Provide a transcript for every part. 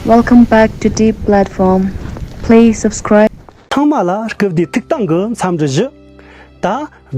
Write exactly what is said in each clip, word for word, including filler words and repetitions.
Welcome back to Deep Platform. Please subscribe. ཚང་མ་ལ་སྐུ་བདེ་ཐུགས་དམ་གྱི་འཚམས་འདྲི་ཞུ། ད་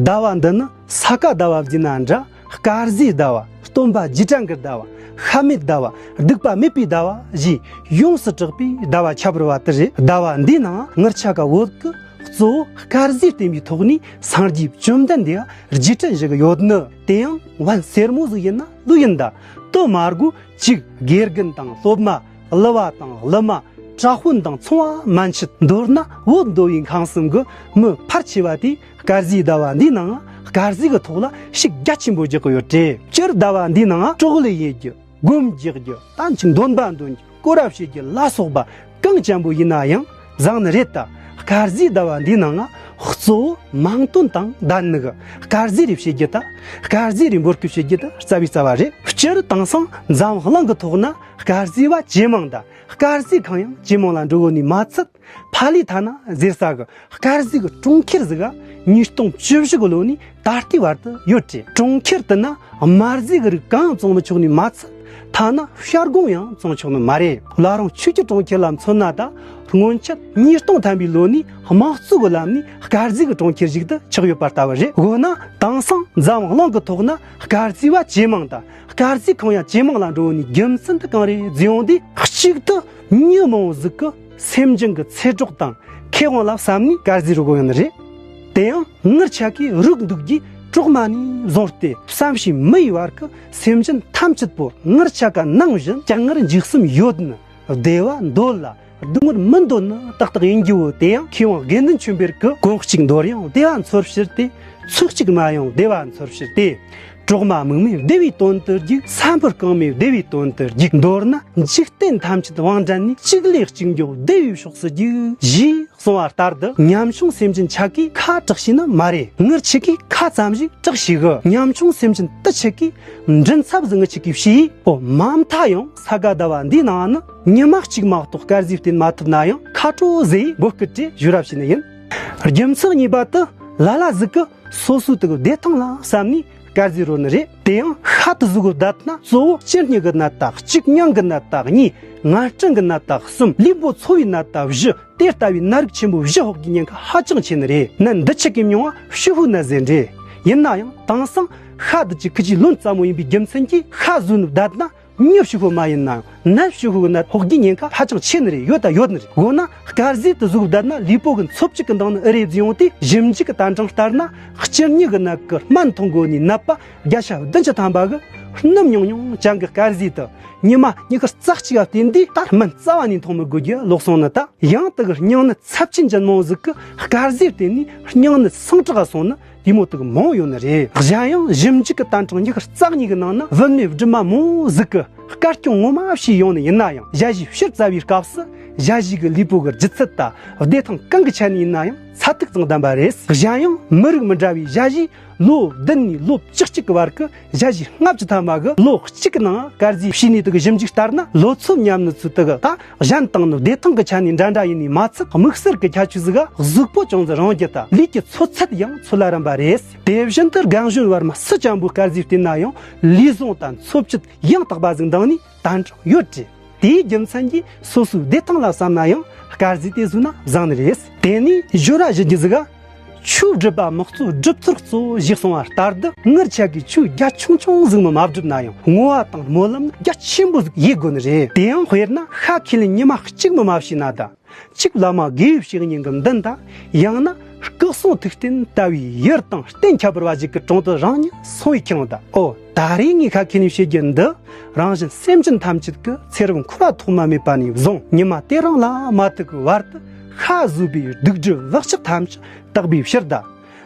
ཟླ་བ་འདི་ནི་ས་ག་ཟླ་བ་བརྩིས་ན་འདྲ། དཀར་ཟས་ཟླ་བ། སྟོན་པ་རྗེས་དྲན་གྱི་ཟླ་བ། ཤ་མེད་ཟླ་བ། སྡིག་པ་མེད་པའི་ཟླ་བ་ཞེས་ཡོངས་སུ་གྲགས་པའི་ཟླ་བ་ཁྱད་པར་བ་དེ་རེད། ཟླ་བ་འདིའི་ནང་ང་ཆ་ག་བོད་ཀྱི་གཙོ་བོ་དཀར་ཟས་བསྟེན་པའི་ཐོག་ནས་སངས་རྒྱས་བཅོམ་ལྡན་འདས་རྗེས་དྲན་ཞུ་གི་ཡོད་ནི། དེ་ཡང་བན་སེར་མོ་ཟིག་ཡིན་ན་ལོས་ཡིན་ད། དུ་མ་དགོས། གཅིག་དགེ་རྒན་དང་སློབ་མ། གླུ་བ་དང་གླུ་མ། གྲྭ་དཔོན་དང་ཚོང་བ་མན་ཆད། མདོར་ན་བོད་མདོ་དབུས་ཁམས་གསུམ་གྱི་མི་ཕལ་ཆེ་བ་དེ་དཀར་ཟས་ཟླ་བ་འདིའི་ནང་དཀར་ཟས་ཀྱི་ཐོག་ལ་ཤུགས་རྒྱ་ཆེན་པོ་རྒྱག་གི་ཡོད་དེ། སྤྱིར་ཟླ་བ་འདིའི་ནང་གྲོགས་ལས་ཡེད་རྒྱུ། སྒོམ་རྒྱག་རྒྱུ། ད་ཅིག་འདོན་པ་འདོན་རྒྱུ། སྐོར་ར་བྱེད་རྒྱུ་ལ་སོགས་པ་གང་ཅན་པོ་ཡིན་ན་ཡང་བཟང་ནི་རེད་ད། དཀར་ཟས་ཟླ་བ་འདིའི་ནང་ང་གཙོ་བོ་མིང་དོན་དང་ལྡན་ནི་གི་དཀར་ཟས་རེ་བྱེད་རྒྱུ་ད། དཀར་ཟས་རེ་འབོར་སྐུ་བྱེད་རྒྱུ་ད་རྩ་བའི་རྩ་བ་རེད། སྤྱིར་དེང་སང་འཛམ་གླིང་གི་ཐོག་ན་དཀར་ཟས་པ་ཇེ་མང་ད། དཀར་ཟས་ཁང་ཡང་ཇེ་མང་ལ་འགྲོ་གོ་ནི་མ་ཚད། ཕ་ལི་ཐ་ན་ཟེར་ས་གི་དཀར་ཟས་གི་གྲོང་ཁྱེར་ཟིག་ག་ཉིས་སྟོང་བཅུ་བཞི་གི་ལོ་ནས་ད་ལྟའི་བར་དུ་ཡོད་རེད། གྲོང་ཁྱེར་དེ་ན་དམར་ཟས་གི་རིགས་གང་ཡང་བཙོང་མི་ཆོག་ནི་མ་ཚད། ཐ་ན་བྱ་སྒོང་ཡང་བཙོང་ཆོག་ནི་མ་རེད། བླ་རུང་ཆོས་ཀྱི་གྲོང་ཁྱེར་ལ་མཚོན་ན་ད། སྔོན་ཆད་ཉིས་སྟོང་ཐམ་པའི་ལོ་ནས་དམངས་གཙོ་གི་ལམ་ནས་དཀར་ཟས་གི་གྲོང་ཁྱེར་ཞིག་ཏུ་ཆགས་ཡོད་པ་ལྟ་བུ་རེད། འོ་ན་དེང་སང་འཛམ་གླིང་གི་ཐོག་ན་དཀར་ཟས་པ་ཇེ་མང་དང་། དཀར་ཟས་ཁང་ཡང་ཇེ་མང་ལ་འགྲོ་བའི་རྒྱུ་མཚན་དེ་གང་རེད་ཟེར་ཡོང་དུས། གཅིག་ཏུ་མི་མང་བོ་ཟིག་གི་སེམས་ཅན་གྱི་ཚེ་སྲོག་དང་ཁེ་དབང་ལ་བསམ་ནས་དཀར་ཟས་རུལ་གོ་ཡོང་ནི་རེད། དེ་ཡང་ངེད་ཆ་གིས་རུལ་འདུག་རྒྱུའི་གྲོག་མ་ནས་བཟུང་སྟེ་བསམ་ཤེས་མི་ཡི་བར་གྱི་སེམས་ཅན་ཐམས་ཅད་པོ་ངེད་ཆ་ག་ནང་བཞིན་སྐྱ་ངར་འཇིགས་སེམས་ཡོད་ནི། བདེ་བ་འདོད་ལ་སྡུག་བསྔལ་མི་འདོད་ནི་ཏག་ཏག་ཡིན་རྒྱུ་བོ། དེ་ཡང་མཁས་དབང་དགེ་འདུན་ཆོས་འཕེལ་གྱི་གོང་གཅིག་འདོར་ཡང་བདེ་བ་འཚོལ་ཕྱིར་ཏེ། ཚིག་གཅིག་སྨྲ་ཡང་བདེ་བ་འཚོལ་ཕྱིར་ཏེ། གྲོག་མ་མིག་མེད་བདེ་བའི་དོན་དུ་རྒྱུག་ས་འཕུར་རྐང་མེད་བདེ་བའི་དོན་དུ་རྒྱུག་མདོར་ན་འཇིག་རྟེན་ཐམས་ཅད་དབང་འདྲེན་ནས་གཅིག་ལས་གཅིག་མགྱོགས་བདེ་བའི་ཕྱོགས་སུ་རྒྱུག་ཞེས་གསུངས་པ་ལྟར་དུ། ཉམ་ཆུང་སེམས་ཅན་ཆ་གིས་ཁ་དྲག་ཤེས་ནི་མ་རེད། ངེད་ཆ་གིས་ཁ་ཙམ་ཞིག་དྲག་ཤེས་གི། ཉམ་ཆུང་སེམས་ཅན་དེ་ཆ་གིས་མགྲིན་ཚབ་ཟིག་ངེད་ཆ་གིས་བྱས། ཨོ་མ་མཐའ་ཡང་ས་ག་ཟླ་བ་འདིའི་ནང་ནི་ཉི་མ་གཅིག་མ་གཏོགས་དཀར་ཟས་བསྟེན་མ་ཐུབ་ན་ཡང་ཁ་དྲོ་ཟེར་འབོད་སྐུལ་དེ་ཞུ་ར་བྱས་ནི་ཡིན། རྒྱུ་མཚན་གཉིས་པ་དེ་ལ་ལ་ཟིག་གི་སོ་སོའི་དུ་བདེ་ཐང་ལ་བསམ་ནས་དཀར་ཟས་རོལ་ནི་རེད། དེ་ཡང་ཤ་དེ་ཟོས་གི་བསྡད་ན་གཙོ་བོ་ལྕི་སྙི་གི་ནད་དང་གཅིན་སྙིང་གི་ནད་དང་གཉིས་ངན་སྐྲན་གི་ནད་དང་གསུམ་ལུས་པོ་ཚོ་བའི་ནད་དང་བཞི། དེ་ལྟ་བུའི་ནད་རིགས་ཆེན་པོ་བཞི་ཕོག་རྒྱུའི་ཉེན་ཁ་ཧ་ཅང་ཆེ་ནི་རེད། ནད་འདི་ཆ་གི་མྱིང་བ་ཕྱི་ཕུག་ནད་ཟེར་རེད། ཡིན་ན་ཡང་དེང་སང་ཤ་དེ་ཅིག་ཁུ་ཆུའི་ལོན་རྩ་མོ་ཡིན་པའི་རྒྱུ་མཚན་གྱིས་ཤ་ཟོས་ནས་བསྡད་ན། མྱི་ཕྱི་ཕུག་མ་ཡིན་ན་ཡང་ནད་ཕྱི་ཕུག་གི་ནད་ཕོག་རྒྱུའི་ཉེན་ཁ་ཧ་ཅང་ཆེ་ནི་རེད། ཡོད་ད་ཡོད་ནི་རེད། འོ་ན་དཀར་ཟས་དེ་ཟོས་བསྡད་ན་ལུས་པོ་གི་འཚོ་བཅུད་ཀྱི་འདང་ནི་ཨེ་རེད་ཟེར་ཡོང་དུས། ཞིབ་འཇུག་གི་དན་གྲངས་ལྟར་ན་ལྕི་སྙི་གི་ནད་ཀྱི་སྨན་འཐུང་དགོས་ནི་ནད་པ་བརྒྱ་ཆ་བདུན་ཅུ་ཐམ་པ་གི་སྣུམ་ཉུང་ཉུང་ཅན་གྱི་དཀར་ཟས་དེ་ཉི་མ་ཉི་ཤུ་རྩ་གཅིག་ག་བསྟེན་དུས་ད་སྨན་རྩ་བ་ནས་འཐུང་མི་དགོས་རྒྱུ་ལོག་སོང་ནི། ད་ཡང་དེ་གི་སྙིང་ནད་ཚབས་ཆེན་ཅན་མང་ཟིག་གི་དཀར་ཟས་བསྟེན་ནས་སྙིང་ནད་སངས་དྲག་ག་སོང་ནི་དེ་མོ་དེ་གི་མང་ཡོད་ནི་རེད། གཞན་ཡང་ཞིབ་འཇུག་གི་དན་གྲངས་ཉི་ཤུ་རྩ་གཉིས་གི་ནང་ན་བུད་མེད་སྦྲུམ་མ་མང་ཟིག་གི་དཀར་སྐྱོང་ངོ་མ་བྱས་ཡོང་ནི་ཡིན་ན་ཡང་། ཞ་ཞི་ཕྱིར་བཙའ་བའི་སྐབས་སུ་ཞ་ཞི་གི་ལུས་པོ་གི་ལྗིད་ཚད་དང་བདེ་ཐང་གང་གི་ཆ་ནས་ཡིན་ན་ཡང་ཚད་ཐིག་ཙམ་ལྡན་པ་རེད། གཞན་ཡང་མི་རིགས་མི་འདྲ་བའི་ཞ་ཞི་ལོ་བདུན་ནས་ལོ་བཅུ་གཅིག་གི་བར་གྱི་ཞ་ཞི་ལྔ་བཅུ་ཐམ་པ་གི་ལོ་གཅིག་གི་ནང་དཀར་ཟས་བྱས་ནས་དེ་གི་ཞིབ་འཇུག་ལྟར་ན། ལོ་ཚོད་མཉམ་ནི་ཚོད་དེ་གི་ད་གཞན་དང་ནི་བདེ་ཐང་གི་ཆ་ནས་འདྲ་འདྲ་ཡིན་ནི་མ་ཚད། དམིགས་བསལ་གྱི་ཁྱད་ཆོས་ཟིག་ག་གཟུགས་པོ་ཅུང་ཟད་རིང་རྒྱུ་དང་ལུས་ཀྱི་ཚོད་ཚད་ཡང་ཚོད་ལ་རན་པ་རེད། དེ་བཞིན་དུ་རྒན་གཞོན་བར་མ་སུ་ཅན་པོ་དཀར་ཟས་བསྟེན་ན་ཡང་ལུས་ཟུངས་དང་འཚོ་བཅུད་ཡང་དག་པ་ཟིག་འདང་ནི་དན་གྲངས་ཡོད་རེད། དེའི་རྒྱུ་མཚན་གྱིས་སོ་སོའི་བདེ་ཐང་ལ་བསམ་ན་ཡང་དཀར་ཟས་དེ་ཟོས་ན་བཟང་ནི་རེད། དེ་ནས་ཞོ་ར་ཞུ་རྒྱུ་ཟིག་ག་ཆུ་སྒྲིབ་པ་མི་གཙོ་སྒྲིབ་ཚུལ་གཙོ་བོ་ཞེས་གསུངས་པ་ལྟར་དུ། ངེད་ཆ་གིས་ཆུ་རྒྱ་ཆུང་ཆུང་ཟིག་མ་མ་བསྒྲིབས་ན་ཡང་བསྔོ་བ་དང་སྨོན་ལམ་རྒྱ་ཆེན་པོ་ཟིག་ཡེད་དགོས་ནི་རེད། དེ་ཡང་དཔེར་ན་ཤ་ཁས་ལེན་ཉི་མ་གཅིག་མ་མ་བྱས་ན་དང་། གཅིག་བླ་མ་དགེ་བའི་བཤེས་གཉེན་གྱི་མདུན་དང་། ཡང་ན་སྐུ་གསུང་ཐུགས་རྟེན་ལྟ་བུའི་ཡུལ་དང་རྟེན་ཁྱད་པར་བ་ཞིག་གི་དྲུང་དུ་རང་ཉིད་སོང་བའི་ཁྱེད་དང་། ཨོ། ད་རེས་ངས་ཤ་ཁས་ལེན་བྱེད་རྒྱུ་འདི། རང་གཞན་སེམས་ཅན་ཐམས་ཅད་ཀྱི་ཚེ་རབས་འཁོར་བ་ཐོག་མ་མེད་པ་ནས་བཟུང་ཉི་མ་དེ་རིང་ལ་མ་ཐུག་གི་བར་དུ་ཤ་ཟོས་པའི་སྡིག་སྒྲིབ་བག་ཆགས་ཐམས་ཅད་དག་པའི་ཕྱིར་དང་།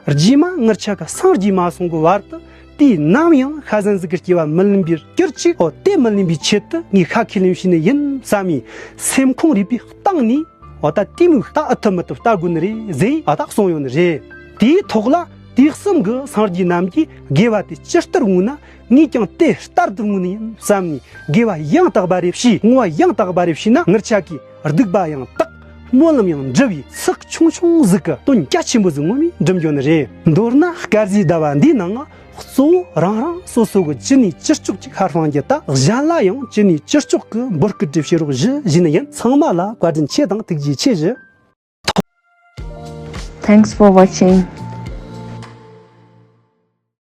རྗེས་མ་ངེད་ཆ་ག་སངས་རྒྱས་མ་སོང་གི་བར་དུ་དུས་ནམ་ཡང་ཤ་ཟན་ཟིག་གི་སྐྱེ་བ་མི་ལེན་པའི་གྱུར་ཅིག་ཨོ། དེ་མི་ལེན་པའི་ཆེད་དུ་ངས་ཤ་ཁས་ལེན་བྱས་ནི་ཡིན་བསམ་ནས་སེམས་ཁོང་རུས་པའི་གཏིང་ནས། འོ་ད་དེ་མོ་ལྟ་ཨེ་ཐུབ་མི་ཐུབ་ལྟ་དགོས་ནི་རེད་ཟེར་ཨ་ད་གསུངས་ཡོད་ནི་རེད། དེའི་ཐོག་ལ་དུས་གསུམ་གྱི་སངས་རྒྱས་རྣམས་ཀྱིས་དགེ་བ་དེ་ཇི་ལྟར་བསྔོས་ན་ངས་ཀྱང་དེ་ལྟར་དུ་བསྔོས་ནི་ཡིན་བསམ་ནས། དགེ་བ་ཡང་དག་པ་རེ་བྱས། བསྔོ་བ་ཡང་དག་པ་རེ་བྱས་ན་ངེད་ཆ་གིས་སྡིག་པ་ཡང་དག་སྨོན་ལམ་ཡང་འགྲུབ་པའི་ཚིག་ཆུང་ཆུང་ཟིག་གི་དོན་རྒྱ་ཆེན་པོ་ཟིག་ངོ་མས་འགྲུབ་འགྱོ་ནི་རེད། མདོར་ན་དཀར་ཟས་ཟླ་བ་འདིའི་ནང་ང་ གཙོ་བོ་རང་རང་སོ་སོ་གི་ཅི་ནུས་ཅི་ལྕོགས་ཅིག་ཤར་སྤང་རྒྱུ་དང་། གཞན་ལ་ཡང་ཅི་ནུས་ཅི་ལྕོགས་ཀྱི་འབོད་སྐུལ་འདྲི་བྱེད་རོགས་ཞུ་ཞུས་ནི་ཡིན། ཚང་མ་ལ་བཀའ་དྲིན་ཆེ་དང་ཐུགས་རྗེ་ཆེ་ཞུ། Thanks for watching.